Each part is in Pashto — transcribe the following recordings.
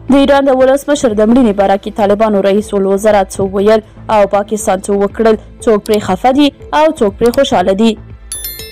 د ایران د ولسمشر د مړینې باره کې طالبانو رئیس الوزرا څه وویل او پاکستان څه وکړل؟ څوک پرې خفه دي او څوک پرې خوشحاله دي؟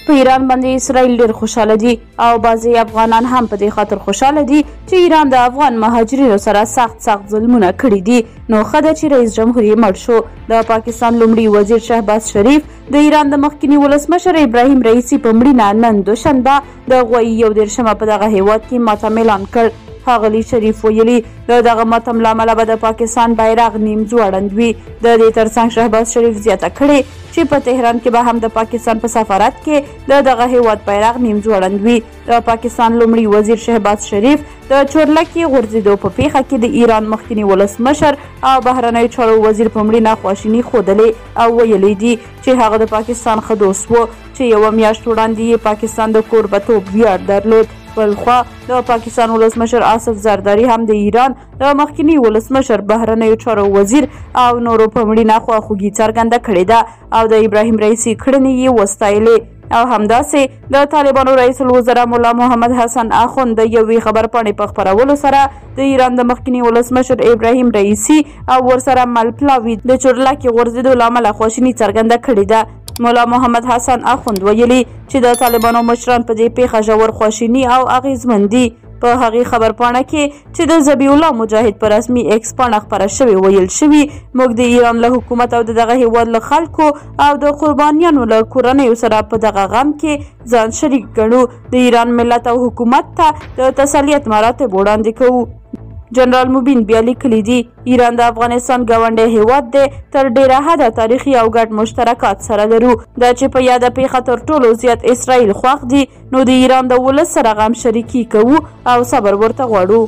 په ایران باندې اسرائیل ډیر خوشحاله دي او بعضې افغانان هم په دې خاطر خوشحاله دي چې ایران د افغان مهاجرینو سره سخت سخت ظلمونه کړي دي، نو ښه ده چې رئیس جمهور یې مړ شو. د پاکستان لومړي وزیر شهباز شریف د ایران د مخکني ولسمشر ابراهیم رئیسي په مړینه نن دوشنبه د غویي 31مه په دغه هیواد کې ماتم اعلان کړ. ښاغلي شریف ویلي، د دغه ماتم له امله به د پاکستان بیرغ نیم ځوړند وي. د دې ترڅنګ شهباز شریف زیاته کړې چې په تهران کې به هم د پاکستان په سفارت کې د دغه هیواد بیرغ نیم ځوړند وي. د پاکستان لومړي وزیر شهباز شریف د چورلکې غورځېدو په پیښه کې د ایران مخکني ولسمشر او بهرنیو چارو وزیر په مړینه خواشیني ښودلې او ویلي دي چې هغه د پاکستان ښه دوست و چې یوه میاشت وړاندې یې پاکستان د کوربتوب ویاړ درلود. بلخوا د پاکستان ولسمشر آصف زرداري هم د ایران د مخکني ولسمشر، بهرنیو چارو وزیر او نورو په مړینه خواخوږي څرګنده کړې ده او د ابراهیم رئیسي کړنې یې وستایلې. او همداسې د طالبانو رئیس الوزرا ملا محمد حسن اخوند د یوې خبرپاڼې په خپرولو سره د ایران د مخکني ولسمشر ابراهیم رئیسي او ورسره مل پلاوي د چورلکې غورځېدو له امله خواشیني څرګنده کړې ده. ملا محمد حسن اخوند ویلي چې د طالبانو مشران په دې پیښه ژور خواشیني او اغیزمن دي. په هغې خبرپاڼه کې چې د ذبیح الله مجاهد په رسمي ایکس پاڼه خپره شوې ویل شوي، موږ د ایران له حکومت او د دغه هیواد له خلکو او د قربانیانو له کورنیو سره په دغه غم کې ځان شریک ګڼو. د ایران ملت او حکومت ته د تسلیت مراتب وړاندې کوو. جنرال مبین بیا لیکلي دي، ایران د افغانستان ګاونډی هیواد دی، تر ډیره حده تاریخي او ګډ مشترکات سره لرو. دا چې په یاده پیښه تر ټولو زیات اسرائیل خوښ دي، نو د ایران د ولس سره غم شریکي کوو او صبر ورته غواړو.